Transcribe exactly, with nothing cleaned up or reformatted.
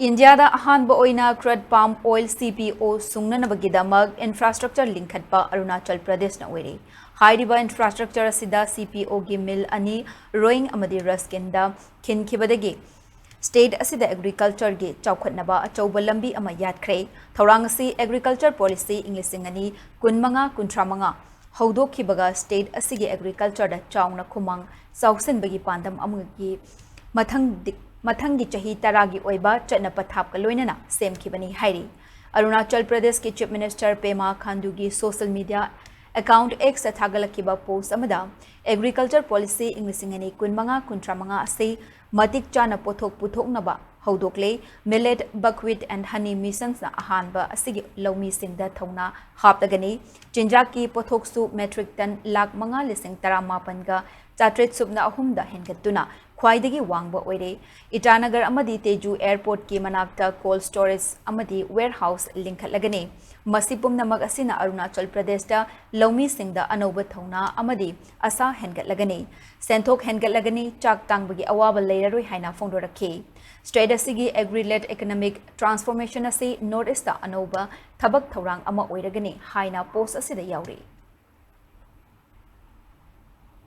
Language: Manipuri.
ꯏꯟꯗꯤꯌꯥꯗ ꯑꯍꯥꯟꯕ ꯑꯣꯏꯅ crude palm oil, C P O, ꯁꯨꯡꯅꯅꯕꯒꯤꯗꯃꯛ infrastructure ꯂꯤꯡꯈꯠꯄ Arunachal ꯄ꯭ꯔꯗꯦꯁꯅ ꯑꯣꯏꯔꯦ꯫ ꯍꯥꯏꯔꯤꯕ infrastructure ꯑꯁꯤꯗ C P O ꯒꯤ mill ꯑꯅꯤ, Roing ꯑꯃꯗꯤ Ruskin ꯗ ꯈꯤꯟꯈꯤꯕꯗꯒꯤ state ꯑꯁꯤꯗ agriculture ꯒꯤ ꯆꯥꯎꯈꯠꯅꯕ ꯑꯆꯧꯕ ꯂꯝꯕꯤ ꯑꯃ ꯌꯥꯠꯈ꯭ꯔꯦ꯫ ꯊꯧꯔꯥꯡ ꯑꯁꯤ Agriculture Policy ꯏꯪ ꯂꯤꯁꯤꯡ ꯑꯅꯤ ꯀꯨꯟꯃꯉꯥ ꯀꯨꯟꯊ꯭ꯔꯥ ꯃꯉꯥ ꯍꯧꯗꯣꯛꯈꯤꯕꯒ state ꯑꯁꯤꯒꯤ agriculture ꯗ ꯆꯥꯎꯅ ꯈꯨꯃꯥꯡ ꯆꯥꯎꯁꯤꯟꯕꯒꯤ ꯄꯥꯟꯗꯝ ꯑꯃꯒꯤ ꯃꯊꯪꯗꯤ-, ꯃꯊꯪꯒꯤ ꯆꯍꯤ ꯇꯔꯥꯒꯤ ꯑꯣꯏꯕ ꯆꯠꯅ ꯄꯊꯥꯞꯀ ꯂꯣꯏꯅꯅ ꯁꯦꯝꯈꯤꯕꯅꯤ ꯍꯥꯏꯔꯤ꯫ ꯑꯔꯨꯅꯥꯆꯜ ꯄ꯭ꯔꯗꯦꯁꯀꯤ Chief Minister Pema ꯈꯥꯟꯗꯨꯒꯤ social media account X ꯇ ꯊꯥꯒꯠꯂꯛꯈꯤꯕ post ꯑꯃꯗ, Agriculture Policy ꯏꯪ ꯂꯤꯁꯤꯡ ꯑꯅꯤ ꯀꯨꯟꯃꯉꯥ ꯀꯨꯟꯊ꯭ꯔꯥ ꯃꯉꯥ ꯑꯁꯤ ꯃꯇꯤꯛ ꯆꯥꯅ ꯄꯣꯠꯊꯣꯛ ꯄꯨꯊꯣꯛꯅꯕ ꯍꯧꯗꯣꯛꯂꯦ꯫ Millet, Buckwheat and Honey Missions ꯅ ꯑꯍꯥꯟꯕ ꯑꯁꯤꯒꯤ ꯂꯧꯃꯤꯁꯤꯡꯗ ꯊꯧꯅꯥ ꯍꯥꯞꯂꯒꯅꯤ꯫ ꯆꯤꯟꯖꯥꯛꯀꯤ ꯄꯣꯠꯊꯣꯛꯁꯨ metric ton ꯂꯥꯈ ꯃꯉꯥ ꯂꯤꯁꯤꯡ ꯇꯔꯥꯃꯥꯄꯟꯒ ꯆꯥꯇ꯭ꯔꯦꯠ ꯁꯨꯞꯅ ꯑꯍꯨꯝꯗ ꯍꯦꯟꯒꯠꯇꯨꯅ ꯈ꯭ꯋꯥꯏꯗꯒꯤ ꯋꯥꯡꯕ ꯑꯣꯏꯔꯦ꯫ ꯏꯇꯥꯅꯒꯔ ꯑꯃꯗꯤ ꯇꯦꯖꯨ airport ꯀꯤ ꯃꯅꯥꯛꯇ cold storage ꯑꯃꯗꯤ warehouse ꯂꯤꯡꯈꯠꯂꯒꯅꯤ꯫ ꯃꯁꯤ ꯄꯨꯝꯅꯃꯛ ꯑꯁꯤꯅ ꯑꯔꯨꯅꯥꯆꯜ ꯄ꯭ꯔꯗꯦꯁꯇ ꯂꯧꯃꯤꯁꯤꯡꯗ ꯑꯅꯧꯕ ꯊꯧꯅꯥ ꯑꯃꯗꯤ ꯑꯁꯥ ꯍꯦꯟꯒꯠꯂꯒꯅꯤ꯫ ꯁꯦꯟꯊꯣꯛ ꯍꯦꯟꯒꯠꯂꯒꯅꯤ, ꯆꯥꯛ ꯇꯥꯡꯕꯒꯤ ꯑꯋꯥꯕ ꯂꯩꯔꯔꯣꯏ ꯍꯥꯏꯅ ꯐꯣꯡꯗꯣꯔꯛꯈꯤ꯫ State ꯑꯁꯤꯒꯤ agri-led economic transformation ꯑꯁꯤ North East ꯇ ꯑꯅꯧꯕ ꯊꯕꯛ ꯊꯧꯔꯥꯡ ꯑꯃ ꯑꯣꯏꯔꯒꯅꯤ ꯍꯥꯏꯅ post ꯑꯁꯤꯗ ꯌꯥꯎꯔꯤ꯫